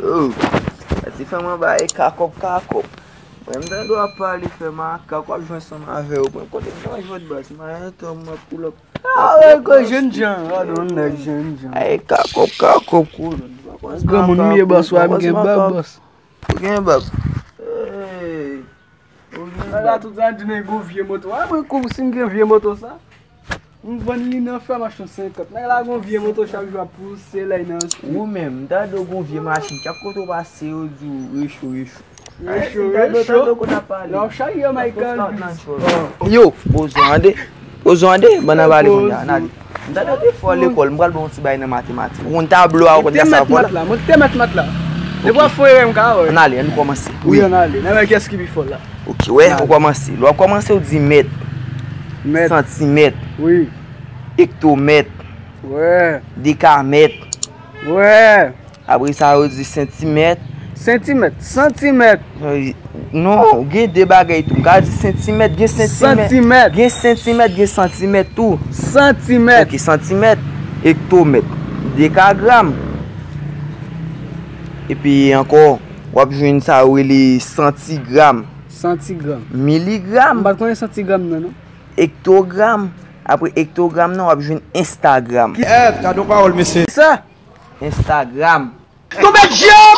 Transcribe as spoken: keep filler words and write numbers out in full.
Oh, ti fè mwen ba e kakòp kakòp. Mwen m tande w ap pale fè makak w ap jwenn sanm avè yo. Mwen kote m nan jwèt bas, m a entan m ap pull up. Awe ko jennjan, gade yon nèg jennjan. Ay kakòp kakòp kolon. Granmoun m ye bòs, wa m gen bab bòs. Ou gen bab. Hey. Ou gen bab. Tout sa di nèg gon vye moto. A mwen kou si m gen vye moto sa. M vann li nan fè machin senkant. Nèg la gon vye moto chak jou ap pouse lè nan. Ou menm, m tande w gon vye machin, chak kote w pase yo di w recho recho. Recho recho. Lè w chaje Michael. Yo, poze w ande. Poze w ande, bann nan pale kounye a, n ale. M tande w te fò lekòl, m pral ba w yon ti bagay nan matematik. Ou konn tablo a, ou konn sa fò la. Mwen te mèt mat la. Depi w ap fè erè m ka wè. Ann ale, ann kòmanse. Wi, ann ale. N a wè kiyès ki pi fò la. Ok, wè, ou kòmanse. Lè w ap kòmanse, ou di mèt, santimèt, ektomèt, dekamèt. Apre sa, yo di sentimèt. Sentimèt, santimèt. Non, gen de bagay tou. M ka di sentimèt, gen sentimèt. Gen sentimèt, gen santimèt tou. Santimèt. Ok, santimèt, ektomèt, dekagram. Epi ankò, w ap jwenn sa yo rele santigram. Santigram. Miligram. M pa t konnen santigram nan, non. Ektogram. Apre ektogram nan, w ap jwenn Instagram. Ki èd, gade yon pawòl, mesye. Sa. Instagram. Tonbe djè!